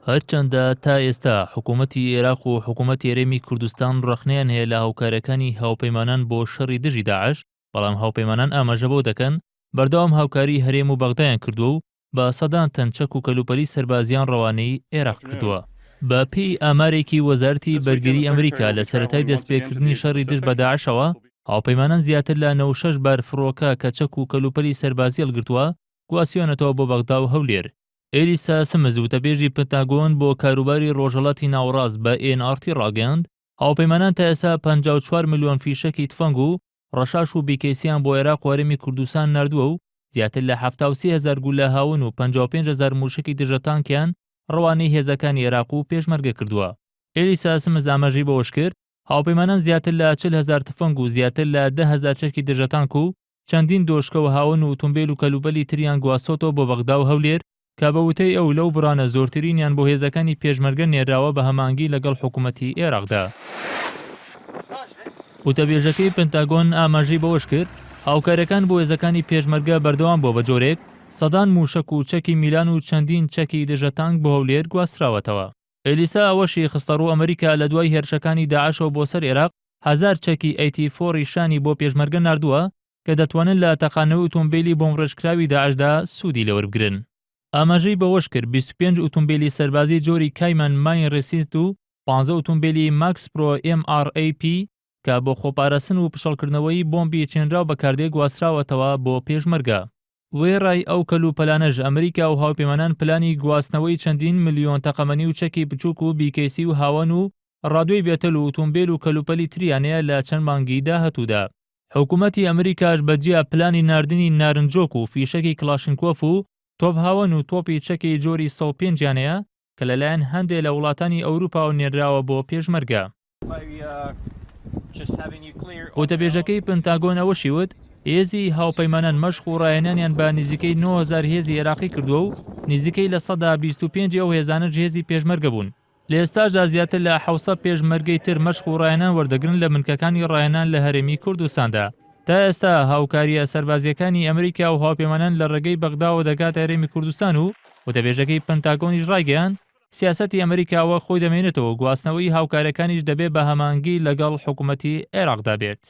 هەرچەندە تا ئێستا حکوومەتی ئێراق و حکوومەتی هەرێمی کوردستان ڕەخنەیان هەیە لە هاوکارەکانی هاوپەیمانان بۆ شەڕی دژی داعش، بەڵام هاوپەیمانان ئاماژە بەوە دەکەن بەردەوام هاوکاریی هەرێم و بەغدایان کردووە و بە سەدان تەن چەک و کەلوپەلی سەربازییان ڕەوانەی ئێراق کردووە. بە پێی ئامارێکی وەزارەتی بەرگری ئەمریکا لە سەرەتای دەستپێکردنی شەڕی دژ بە داعشەوە، هاوپەیمانان زیاتر لە 96 بار فڕۆکە کە چەک و کەلوپەلی سەربازی هەڵگرتووە، گواستویانەتەوە بۆ بەغدا و هەولێر. ئێلیسا سمز، وتەبێژی پنتاگۆن بۆ کاروباری ڕۆژهەڵاتی ناوەڕاست بە ئێن ئاڕ تی ڕاگەیاند، هاوپەیمانان تا ئێستا 54 ملیۆن فیشەکی تفەنگ و ڕەشاش و بیکەیسیان بۆ عێراق و هەرێمی کوردستان ناردووە و زیاتر لە 73 هەزار گوللە هاون و 55 هەزار مووشەکی دژە تانکیان ڕەوانەی هێزەکانی عێراق و پێشمەرگە کردووە. ئێلیسا سمز ئاماژەی بەوەشکرد، هاوپەیمانان زیاتر لە 40 هەزار تفەنگ و زیاتر لە 10 هەزار چەکی دژە تانک و چەندین دۆشکە و هاوەن و ئوتومبێل و کەلوپەلی تریان گواستۆتەوە بۆ بەغدا و هەولێر، کە بە وتەی ئەو لەو بڕانە زۆرترینیان بۆ هێزەکانی پێشمەرگە نێرراوە بە هەماهەنگی لەگەڵ حکومەتی ئێراقدا. وتەبێژەکەی پنتاگۆن ئاماژەی بەوەشکرد، هاوکارییەکان بۆ هێزەکانی پێشمەرگە بەردەوام بووە بە جۆرێک سەدان مووشەک و چەکی میلان و چەندین چەکی دژە تانک بۆ هەولێر گواستراوەتەوە. ئێلیسا ئەوەشی خستەڕوو ئەمریکا لە دوای هێرشەکانی داعشەوە بۆ سەر ئێراق هەزار چەکی AT-4 ی شانی بۆ پێشمەرگە ناردووە کە دەتوانن لە تەقاندنەوەی ئوتۆمبێلی بۆمبڕێژکراوی داعشدا سوودی لێوەربگرن. ئاماژەی بەوەشکرد، 25 ئوتۆمبێلی سەربازی جۆری Caiman mine resist و 15 ئوتۆمبێلی MaxxPro MRAP کە بۆ خۆپاراستن و پشەڵکردنەوەی بۆمبی چێنراو بەکاردێ گواستراوەتەوە بۆ پێشمەرگە. وێڕای ئەو کەلوپەلانەش ئەمریکا و هاوپەیمانان پلانی گواستنەوەی چەندین ملیۆن تەقەمەنی و چەکی بچووک و بیکەیسی و هاوەن و ڕادیۆی بێتەل و ئوتومبێل و کەلوپەلی تریان هەیە لە چەند مانگی داهاتوودا. حکومەتی ئەمریکاش بە جیا پلانی ناردنی نارنجۆک و فیشەکی کڵاشینکۆف و تۆپ هاوەن و تۆپی چەکی جۆری 105 یان هەیە کە لەلایەن هەندێ لە وڵاتانی ئەوروپاوە نێرراوە بۆ پێشمەرگە. وتەبێژەکەی پنتاگۆن ئەوەشی وت، هێزی هاوپەیمانان مەشق و ڕاهێنانیان بە نزیکەی 9000 هێزی عێراقی کردووە و نزیکەی 25% ی ئەو هێزانەش هێزی پێشمەرگە بوون. لە ئێستاشدا زیاتر لە 700 پێشمەرگەی تر مەشق و ڕاهێنان وەردەگرن لە بنکەکانی ڕاهێنان لە هەرێمی کوردستاندا. تا ئێستا هاوکارییە سەربازییەکانی ئەمریکا و هاوپەیمانان لە ڕێگەی بەغداوە دەگاتە هەرێمی کوردستان و وتەبێژەکەی پنتاگۆنیش ڕایگەیاند، سیاسەتی ئەمریکا وەک خۆی دەمێنێتەوە و گواستنەوەی هاوکارییەکانیش دەبێ بە هەماهەنگی لەگەڵ حکومەتی عێراقدا بێت.